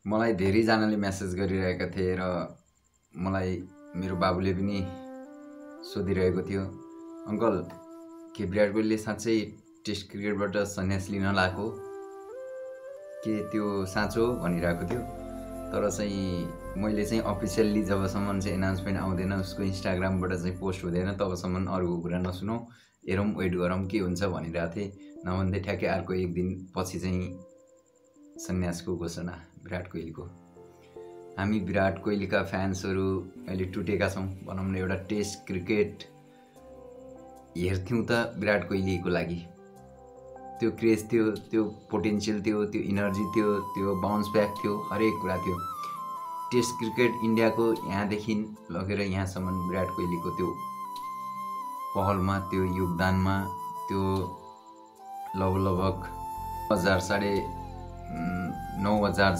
मलाई धेरैजनाले मेसेज गरिरहेका थिए र मलाई मेरो बाबुले पनि सोधिरहेको थियो, अङ्कल के विराट कोहलीले साँच्चै टेस्ट क्रिकेटबाट सन्यास लिन लागेको के त्यो साँचो भनिरहेको थियो। तर चाहिँ मैले चाहिँ अफिसियल्ली जबसम्म चाहिँ एनाउन्समेन्ट आउँदैन, उसको इन्स्टाग्रामबाट चाहिँ पोस्ट हुँदैन, तबसम्म अरूको कुरा नसुनौ, हेरौँ वेट गरौँ के हुन्छ भनिरहेको थिएँ। नभन्दै ठ्याक्कै अर्को एक दिन पछि चाहिँ सन्यासको घोषणा विराट कोहलीको। हामी विराट कोहलीका फ्यान्सहरू अहिले टुटेका छौँ भनौँ न। एउटा टेस्ट क्रिकेट हेर्थ्यौँ त विराट कोहलीको लागि, त्यो क्रेज थियो, त्यो पोटेन्सियल थियो, त्यो इनर्जी थियो, त्यो बाउन्स ब्याक थियो, हरेक कुरा थियो। टेस्ट क्रिकेट इन्डियाको यहाँदेखि लगेर यहाँसम्म विराट कोहलीको त्यो पहलमा, त्यो योगदानमा, त्यो लगभग 9,000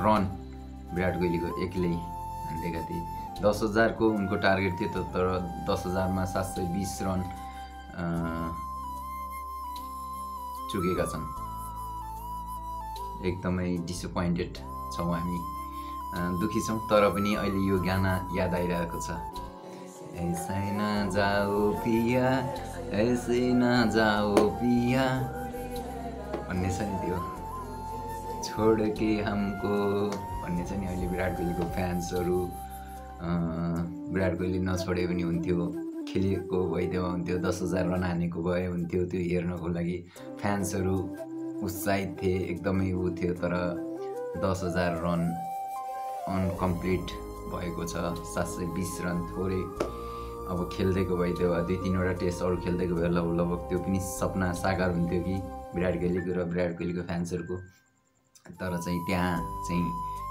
रन विराट कोहलीको एक्लै हान्दिएका थिए। 10,000 को उनको टार्गेट थियो, तर 10,000 मा 720 रन चुकेका छन्। एकदमै डिसपोइन्टेड छौँ हामी, दुखी छौँ। तर पनि अहिले यो गाना याद आइरहेको छ, ऐसे न जाओ पिया, ऐसे न जाओ पिया भन्ने छ नि, त्यो छोड के हमको भन्ने छ नि। अहिले विराट कोहलीको फ्यान्सहरू विराट कोहली नछोडे पनि हुन्थ्यो, खेलेको भइदियो हुन्थ्यो, 10,000 रन हानेको भए हुन्थ्यो, त्यो हेर्नको लागि फ्यान्सहरू उत्साहित थिए, एकदमै ऊ थियो। तर 10,000 रन अनकम्प्लिट भएको छ, 720 रन थोरै। अब खेल्दैको भइदियो, 2-3वटा टेस्ट अरू खेल्दैको भए लगभग त्यो पनि सपना साकार हुन्थ्यो कि विराट कोहलीको र विराट कोहलीको फ्यान्सहरूको। तर चाहिँ त्यहाँ चाहिँ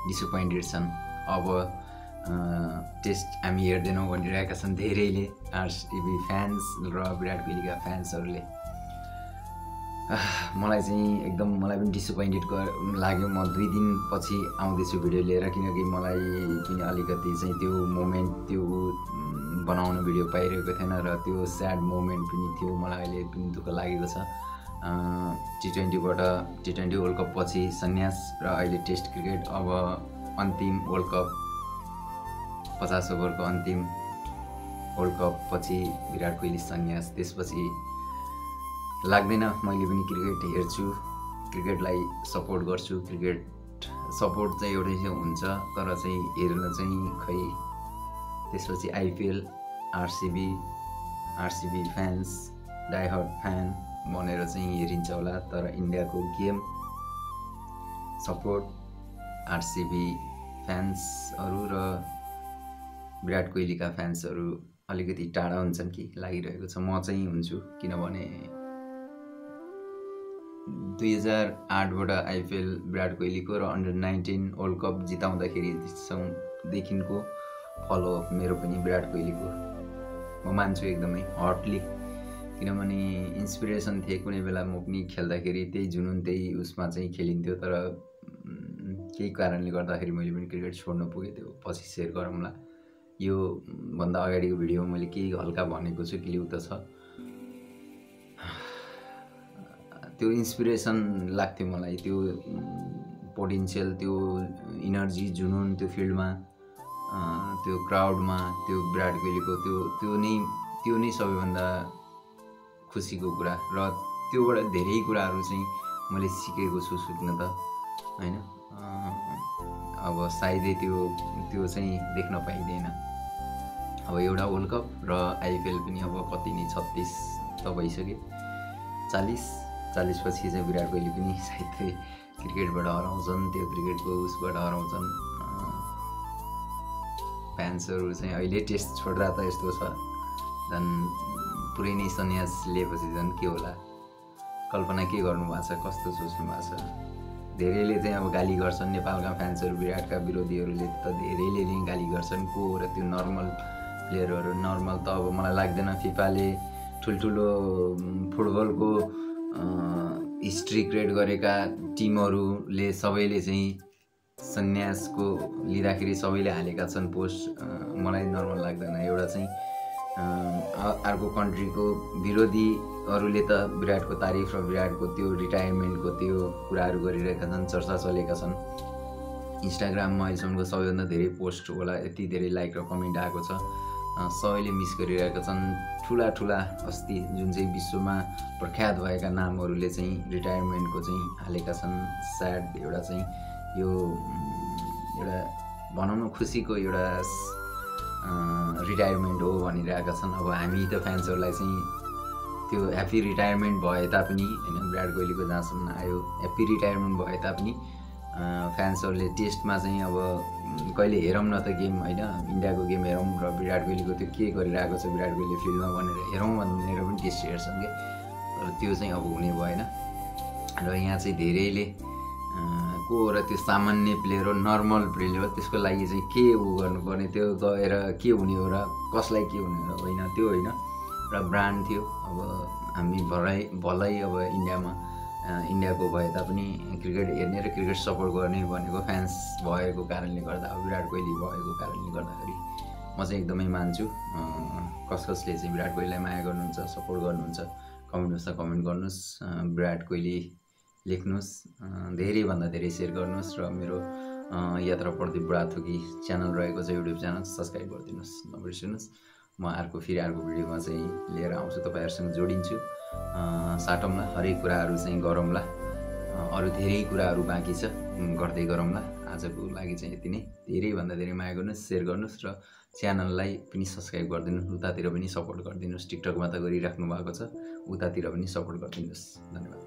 डिसपोइन्टेड छन्। अब टेस्ट हामी हेर्दैनौँ भनिरहेका छन् धेरैले, आरसिबी फ्यान्स र विराट कोहलीका फ्यान्सहरूले। मलाई चाहिँ एकदम मलाई पनि डिसपोइन्टेड लाग्यो। म 2 दिन पछि आउँदैछु भिडियो लिएर, किनकि मलाई पनि अलिकति चाहिँ त्यो मोमेन्ट, त्यो बनाउन भिडियो पाइरहेको थिएन र त्यो स्याड मोमेन्ट पनि थियो। मलाई अहिले पनि दुःख लागेको छ। T20 वर्ल्ड कप पछि सन्यास र अहिले टेस्ट क्रिकेट, अब अन्तिम वर्ल्ड कप 50 ओभरको अन्तिम वर्ल्ड कप पछि विराट कोहली सन्यास। त्यसपछि लाग्दैन मैले पनि क्रिकेट हेर्छु, क्रिकेटलाई सपोर्ट गर्छु। क्रिकेट सपोर्ट चाहिँ एउटै हुन्छ, तर चाहिँ हेर्न चाहिँ खै। त्यसपछि आइपिएल, आरसिबी फ्यान्स, डाइहार्ड फ्यान भनेर चाहिँ हेरिन्छ होला। तर इन्डियाको गेम सपोर्ट आरसिबी फ्यान्सहरू र विराट कोहलीका फ्यान्सहरू अलिकति टाढा हुन्छन् कि लागिरहेको छ। म चाहिँ हुन्छु, किनभने 2008बाट आइपिएल विराट कोहलीको र अन्डर-19 वर्ल्ड कप जिताउँदाखेरिदेखिको फलो मेरो पनि विराट कोहलीको म मान्छु एकदमै हटली। किनभने इन्सपिरेसन थिए, कुनै बेला म पनि खेल्दाखेरि त्यही जुनुन त्यही उसमा चाहिँ खेलिन्थ्यो। तर केही कारणले गर्दाखेरि मैले पनि क्रिकेट छोड्नु पुगेँ। त्यो पछि सेयर गरौँला। यो भन्दा अगाडिको भिडियो मैले केही हल्का भनेको छु, क्लिउ त छ। त्यो इन्सपिरेसन लाग्थ्यो मलाई, त्यो पोटेन्सियल, त्यो इनर्जी, जुनुन त्यो फिल्डमा, त्यो क्राउडमा, त्यो विराट कोहलीको त्यो नै सबैभन्दा खुसीको कुरा। र त्योबाट धेरै कुराहरू चाहिँ मैले सिकेको छु, सिक्न त हैन। अब सायदै त्यो चाहिँ देख्न पाइँदैन। अब एउटा वर्ल्ड कप र आइपिएल पनि अब कति नै 36 त भइसक्यो, 40 पछि चाहिँ विराट कोहली पनि सायदै क्रिकेटबाट हराउँछन्, त्यो क्रिकेटको उसबाट हराउँछन्। फ्यान्सहरू चाहिँ अहिले टेस्ट छोड्दा त यस्तो छ, झन् पुरै नै सन्यास लिएपछि झन् के होला, कल्पना के गर्नुभएको छ, कस्तो सोच्नु भएको छ। धेरैले चाहिँ अब गाली गर्छन्, नेपालका फ्यान्सहरू विराटका विरोधीहरूले त धेरैले नै गाली गर्छन्। को र त्यो नर्मल प्लेयरहरू, नर्मल त अब मलाई लाग्दैन। फिफाले ठुल्ठुलो फुटबलको हिस्ट्री क्रिएट गरेका टिमहरूले सबैले चाहिँ सन्यासको लिँदाखेरि सबैले हालेका छन् पोस्ट। मलाई नर्मल लाग्दैन। एउटा चाहिँ अर्को कन्ट्रीको विरोधीहरूले त विराटको तारिफ र विराटको त्यो रिटायरमेन्टको त्यो कुराहरू गरिरहेका छन्, चर्चा चलेका छन्। इन्स्टाग्राममा अहिलेसम्मको सबैभन्दा धेरै पोस्ट होला, यति धेरै लाइक र कमेन्ट आएको छ। सबैले मिस गरिरहेका छन्। ठुला ठुला अस्ति जुन चाहिँ विश्वमा प्रख्यात भएका नामहरूले चाहिँ रिटायरमेन्टको चाहिँ हालेका छन्। स्याड एउटा चाहिँ यो एउटा भनौँ न खुसीको एउटा रिटायरमेन्ट हो भनिरहेका छन्। अब हामी त फ्यान्सहरूलाई चाहिँ त्यो ह्याप्पी रिटायरमेन्ट भए तापनि होइन, विराट कोहलीको जहाँसम्म आयो ह्याप्पी रिटायरमेन्ट भए तापनि फ्यान्सहरूले टेस्टमा चाहिँ अब कहिले हेरौँ न त गेम होइन, इन्डियाको गेम हेरौँ र विराट कोहलीको त्यो के गरिरहेको छ विराट कोहली फिल्डमा भनेर हेरौँ भनेर पनि टेस्ट हेर्छन् कि, तर त्यो चाहिँ अब हुने भएन। र यहाँ चाहिँ धेरैले को हो र त्यो सामान्य प्लेयर हो, नर्मल प्लेयर हो, त्यसको लागि चाहिँ के ऊ गर्नुपर्ने, त्यो गएर के हुने हो र कसलाई के हुने हो, होइन त्यो होइन। र ब्रान्ड थियो, अब हामी भलै अब इन्डियाको भए तापनि क्रिकेट हेर्ने र क्रिकेट सपोर्ट गर्ने भनेको फ्यान्स भएको कारणले गर्दा, अब विराट कोहली भएको कारणले गर्दाखेरि म चाहिँ एकदमै मान्छु। कसले चाहिँ विराट कोहलीलाई माया गर्नुहुन्छ, सपोर्ट गर्नुहुन्छ, कमेन्ट बक्समा कमेन्ट गर्नुहोस्, विराट कोहली लेख्नुहोस्, धेरैभन्दा धेरै सेयर गर्नुहोस् र मेरो यात्रा प्रदीप बुढाथोकी च्यानल रहेको छ युट्युब च्यानल, सब्सक्राइब गरिदिनुहोस्, नबिर्सिनुहोस्। म अर्को भिडियोमा चाहिँ लिएर आउँछु, तपाईँहरूसँग जोडिन्छु, साटौँला, हरेक कुराहरू चाहिँ गरौँला, अरू धेरै कुराहरू बाँकी छ गर्दै गरौँला। आजको लागि चाहिँ यति नै। धेरैभन्दा धेरै माया गर्नुहोस्, सेयर गर्नुहोस् र च्यानललाई पनि सब्सक्राइब गरिदिनुहोस्, उतातिर पनि सपोर्ट गरिदिनुहोस्। टिकटकमा त गरिराख्नु भएको छ, उतातिर पनि सपोर्ट गरिदिनुहोस्। धन्यवाद।